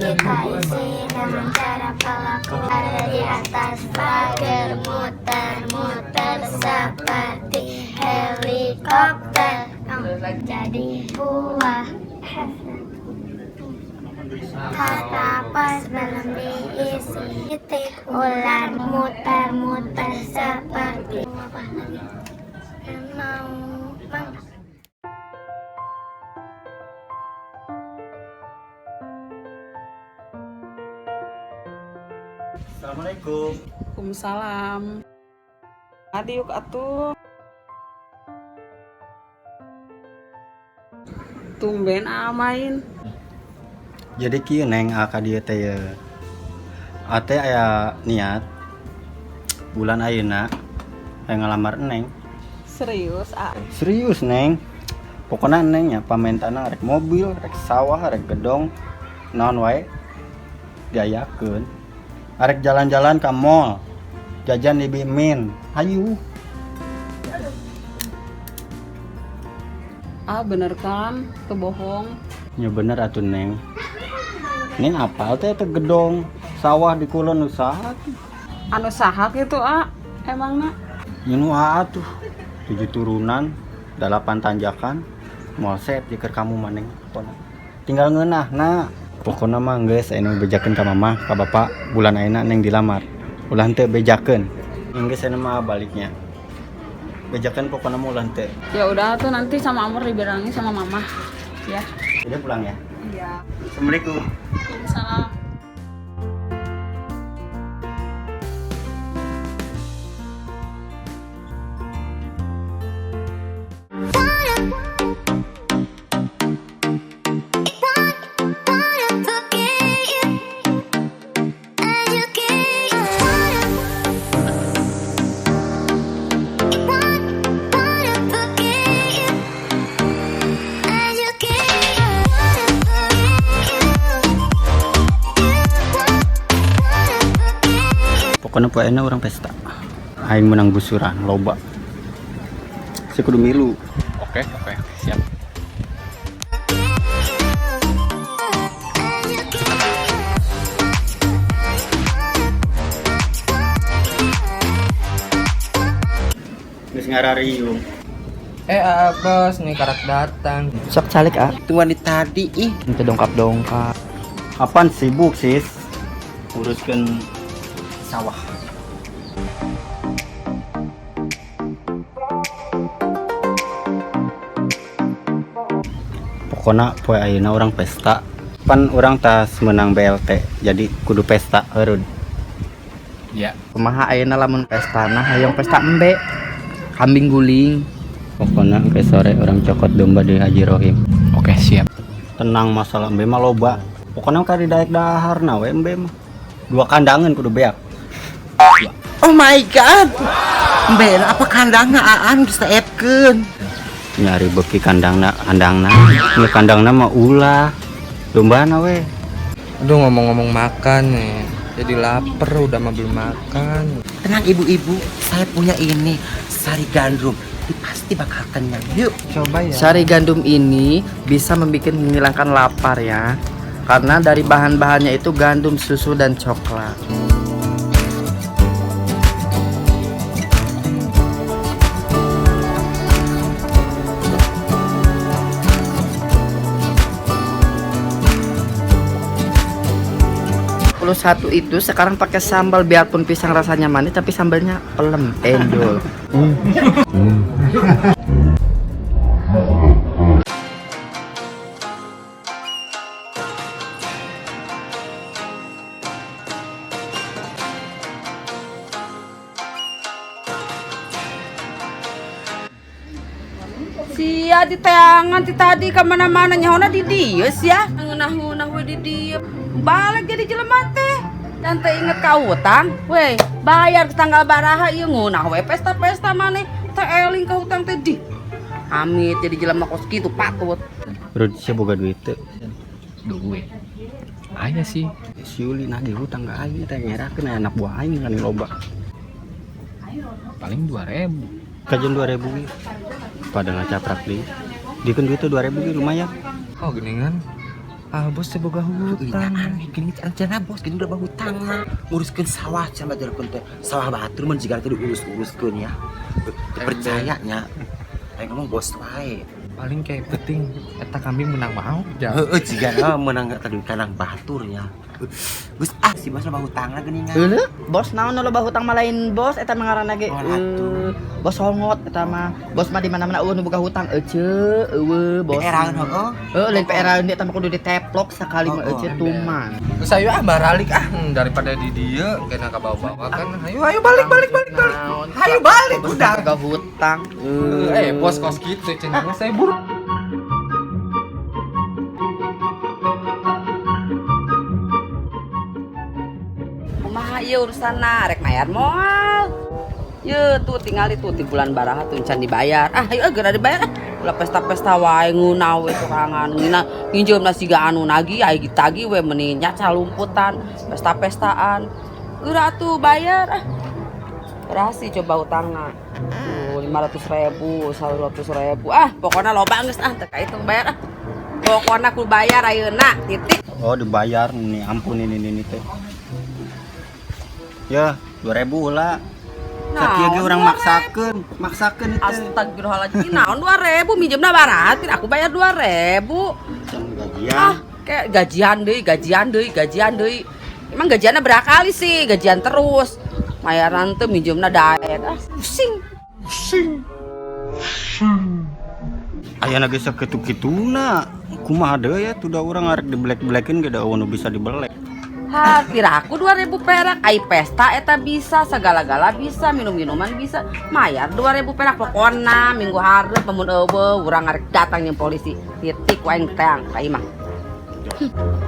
Kita isi dengan cara pelaku ada di atas pagar, muter-muter seperti helikopter. Jadi buah. Kata pas belum diisi titik, ular muter-muter seperti apa lagi? Mau mangga. Assalamualaikum. Waalaikumsalam. Adiuk atuh. Tumben main. Jadi kieu, Neng, ka dieu teh ye. Ate aya niat bulan ayeuna hayang ngalamar Neng. Serius, ah? Serius, Neng. Pokoknya Neng nya pamentana rek mobil, rek sawah, rek gedong, naon wae diayakeun. Arek jalan-jalan ke mall, jajan di Bimin. Hayu. Ah, bener kan? Teu bohong. Ya bener atuh, Neng. Neng apal teh teh gedong sawah di kulon usaha tuh. Anu saha gitu, ah? Emangna? Nya nu aa tuh tujuh turunan, delapan tanjakan, moal set jika kamu mah, Neng, pokona. Tinggal ngeunah nah. Pokona mah geus anu bejakeun ka mama, ka bapak, bulan ayeuna Neng dilamar. Ulah henteu bejakeun. Geus anu mah baliknya. Bejakeun pokona mah ulah henteu. Ya udah tuh, nanti sama Amor dibilangin sama mama. Ya. Udah pulang ya. Iya. Assalamualaikum. Waalaikumsalam. Pokoknya poena urang pesta. Aing menang gusuran loba. Si kudu milu. Oke, siap. Geus ngarariung. Eh, ah, bos, nih karak datang. Sok calik, ah. Tungguan di tadi ih. Itu dongkap-dongkap. Apaan sibuk, sis? Uruskan sawah. Pokoknya poe ayeuna urang pesta. Pan urang tas menang BLT, jadi kudu pesta heureuy. Ya. Kumaha ayeuna lamun pestana hayang pesta embe. Kambing guling. Pokoknya ke sore urang cokot domba di Haji Rohim. Oke, siap. Tenang, masalah embe mah loba. Pokoknya kari daek dahar na we embe mah. Dua kandangan kudu beak. Oh my God. Embe apa kandangna aan geus teepkeun. Nyari beki kandangna kandangna. Nu kandangna mah ulah. Domba na we. Aduh, ngomong-ngomong makan nih. Jadi lapar, udah mah belum makan. Tenang ibu-ibu, saya punya ini sari gandum. Ini pasti bakal kenyang. Yuk. Coba ya. Sari gandum ini bisa membuat menghilangkan lapar ya. Karena dari bahan-bahannya itu gandum, susu, dan coklat. Satu itu sekarang pakai sambal, biarpun pisang rasanya manis tapi sambalnya pelem endol. Sia diteangan ti tadi ka mana-mana, nyahona di dieu sia. Ngeunah-ngeunah we di dieu. Balik jadi jelema teh. Dan teh inget ka utang, weh, bayar ke tanggal baraha ieu, ngeunah we pesta-pesta maneh. Teh eling ka hutang teh di. Amit jadi jelema kos kitu patut. Rud, sia boga duit teu? Duit. Aya sih. Si Yuli nagih hutang ka aing teh, ngerakeun aya anak buah aing kan loba. Paling 2000. Kajian 2000 ge. Pada ngacaprak deui. Dikeun duit teh 2000 ge lumayan. Oh, geningan. Ah, bos teh boga Iya, hutang. Aneh gini rencana bos gini udah hutang mah. Nguruskeun sawah cenah baturkeun teh. Sawah batur mun jiga teh diurus-uruskeun ya. Percaya nya. Aing ngomong bos wae. Paling kayak penting eta kambing menang mau. Ja. Heeh, jiga menang tadi kandang batur ya. Geus ah si bos loba hutangna geuningan. Heuh, bos naon nu loba hutang mah lain bos eta mah ngaranna ge. Oh, atuh. Eh, bos hongot eta mah. Bos mah di mana-mana eueuh nu boga hutang eceu eueuh bos. PR-an heeh. Heuh, lain PR-an eta mah kudu diteplok sakali mah Oh, oh. eceu tuman. Terus ayo ah baralik ah. Daripada di dieu kena kabawa-bawa kan. Ayo ayo balik balik balik balik. Naon, Ayo balik bos udah. boga hutang. Eh, bos kos gitu cenah saya buru. Kumaha ieu urusanna rek mayar moal. Ye tuh tinggal itu ti bulan baraha tuh can dibayar. Ah ayo geura dibayar ah. Ulah pesta-pesta wae ngeunah we sorangan. Ngina nginjeumna siga anu nagih ai ditagih we meuni nyaca lumputan, pesta-pestaan. Geura atuh bayar ah. Berasi coba utangna. Tuh 500 ribu, 100 ribu. Ah, pokoknya loba geus ah teu kahitung bayar ah. Pokoknya kudu bayar ayeuna titik. Oh, dibayar nih, ampun ini teh. Ya, 2000 lah. Sakieu ge urang maksakeun, maksakeun itu. Astagfirullahaladzim, naon 2000 minjemna baraha, aku bayar 2000. Can gajian. Ah, kayak gajian deui, gajian deui, gajian deui. Emang gajiannya berapa kali sih? Gajian terus. Mayaran tuh minjemna daek. Ah, pusing. Aya geus sakitu-kituna. Kumaha deui ya tuh da urang arek dibelek-belekin ge da eueuh nu bisa dibelek. Ha, piraku 2000 perak, ai pesta eta bisa, segala-gala bisa, minum-minuman bisa. Mayar 2000 perak pokona minggu hareup mun eueuh urang arek datang jeung polisi. Titik ku aing teang ka imah.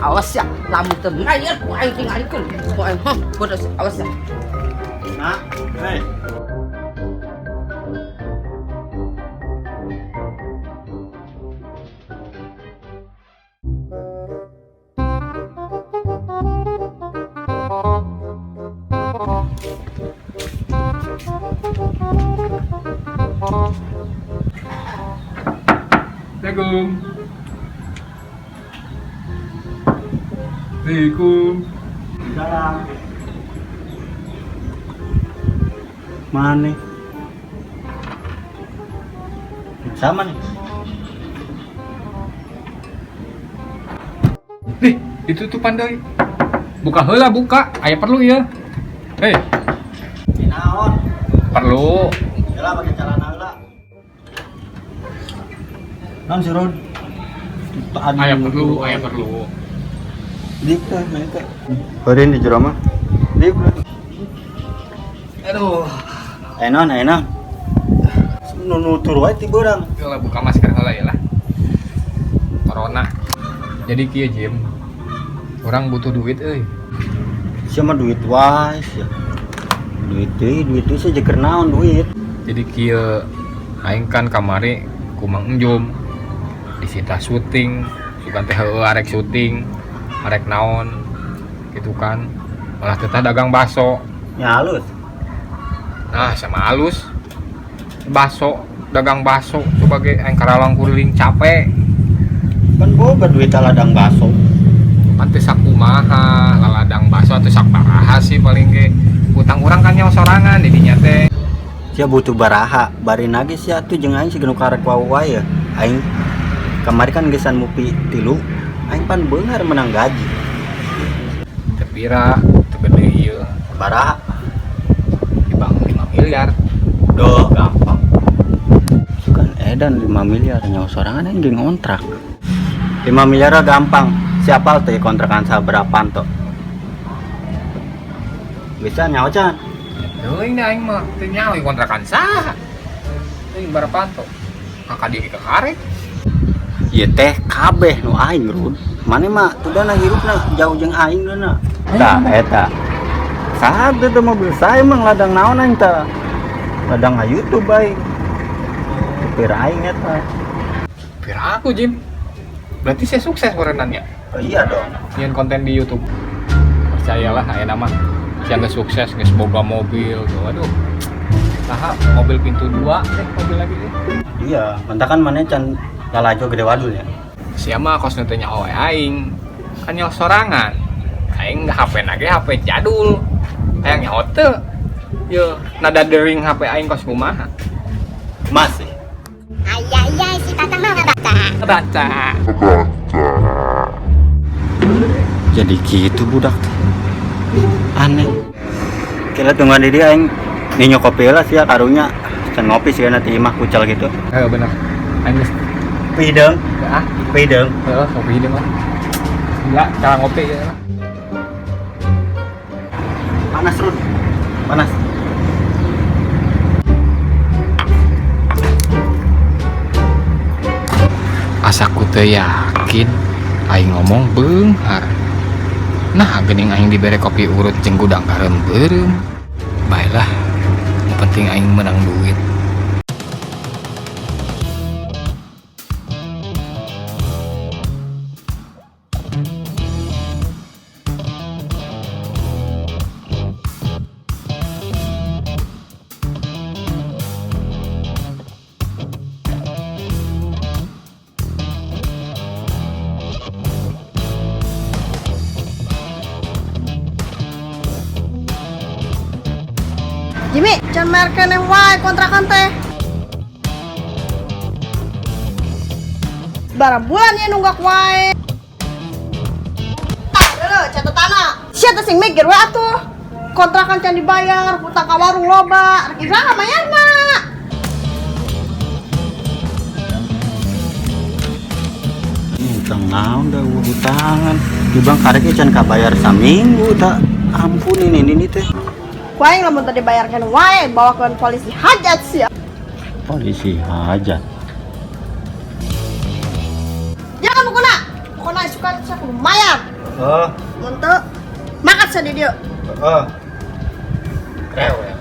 Awas ya, lamun teu mayar ku aing tingalikeun. Ku aing, hah, bodos, awas ya. Nah, hei. Assalamualaikum. Assalamualaikum. Salam. Mana? Sama nih. Nih, itu tuh pandai. Buka heula buka, aya perlu ya. Hei, Naon? Perlu. Yalah pakai celana heula. Non si Rod. Aya perlu, aya perlu. Di ke. Beureun di jero mah. Di. Aduh. Eh non, eh non. Nu nutur wae ti beurang. Heula buka masker heula ya lah. Corona. Jadi kieu Jim. Orang butuh duit euy. Sia mah duit wae sia. Duit deui, duit deui sia jeung naon duit. Jadi kieu aing kan kamari ku Mang Enjum disita syuting, sugan teh heueuh arek syuting, arek naon gitu kan. Malah teteh dagang bakso. Nya halus. Nah, sama halus. Bakso, dagang bakso sebagai aing karalang kuriling capek. Kan boga duit ladang bakso. Pan teu sakumaha, laladang bakso atau sabaraha sih paling ge. Utang urang kan nyawa sorangan di dinya teh. Sia butuh baraha, bari nage sia tuh jeung aing siga nu karek wau wae ya. Aing kamari kan geusan mupi tilu, aing pan beunghar menang gaji. Teu pira, teu gede ieu. Baraha? Di bank 5 miliar. Doh, gampang. Bukan edan 5 miliar nyawa sorangan aing ge ngontrak. 5 miliar gampang. Siapa tuh kontrakan saberapa tuh? Bisa nyawa can? Teuing dah aing mah, teu nyawa kontrakan saha. Teuing berapa tuh? Kakak diri ke karek. Ieu teh kabeh nu aing Rud. Mane mah tudana hirupna jauh jeung aing deuna. Tah eta. Saha teh mobil saya emang ladang naon aing tah? Ladang YouTube aing. Supir aing eta. Pira aku Jim. Berarti saya sukses berenangnya. Oh, iya dong. Nyian konten di YouTube. Percayalah aya nama sia geus sukses geus boga mobil tuh. Aduh. Nah, mobil pintu 2 deh mobil lagi deh. Iya, mentakan mana can lalajo gede wadul ya. Sia mah kos nu teu nyaho we aing. Kan nyaho sorangan. Aing HP na ge HP jadul. Hayang nyaho teu. Ye, nada dering HP aing kos kumaha. Masih. Ayah, si Tatang mah ngebaca. Baca. Jadi gitu budak teh. Aneh. Kira tungguan di dia aing ninyo kopi lah sia karunya. Can ngopi sih nanti imah kucal gitu. Heeh bener. Aing geus Pideung, ah, pideung. Heeh, kopi hideung lah. Enggak, cara ngopi ya lah. Panas, Rud. Panas. Asa ku teu yakin aing ngomong beunghar. Nah, geuning aing dibere kopi urut jeung gudang garam beureum. Baiklah, nu penting aing menang duit. Jimmy, can bayar keneh wae kontrakan teh. Barang bulan ya nunggak wae. Tah, deuleu catetana. Sia teh sing mikir we atuh. Kontrakan can dibayar, hutang ka warung loba, rek iraha mayarna. Hutang naon da eueuh hutangan. Di bank karek can kabayar saminggu tak. Ampun ini teh. Ku aing lamun teu dibayarkeun wae bawakeun polisi hajat sia. Polisi hajat. Jangan pokona. Pokona suka sia kudu mayar. Heeh. Mun teu makat sia di dieu. Heeh. Rewel.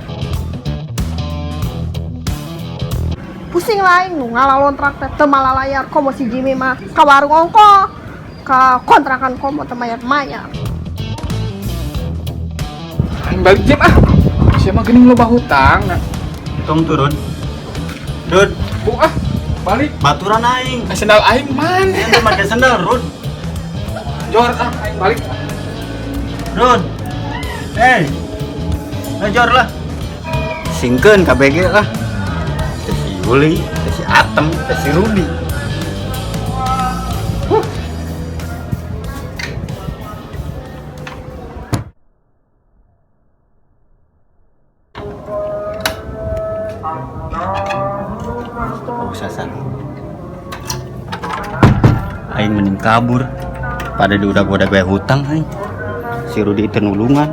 Pusing lah aing nu ngalalontrak teh teu malalayar komo si Jimmy mah ka warung ongko ka kontrakan komo teu mayar-mayar. Aing balik jam ah. Sia mah geuning loba hutang. Tong turun. Rud, Bu ah, balik. Baturan aing. Sendal aing mana? Ente make sendal, Rud. Jor ah, aing balik. Rud. Hey. Ngejor lah. Singkeun KBG lah. Teh si Yuli, teh si Atem, teh si Rudi. Sasan. Aing mending kabur pada diudak-udak bayar hutang aing. Si Rudi itu nulungan.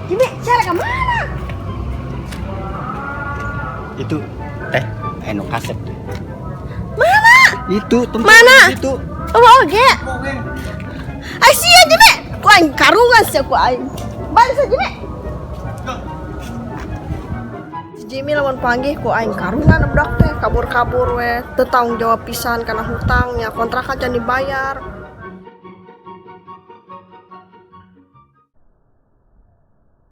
Jimmy, cara ke mana? Itu teh anu kaset. Mana? Itu tempat Mana? Itu. Oh, oke. Ai sia Jimmy. Ku aing karungan sia ku aing. Balik sia Jimmy. Si Jimmy lamun panggih ku aing karungan budak teh kabur-kabur we, teu tanggung jawab pisan kana hutangnya, kontrakan can dibayar.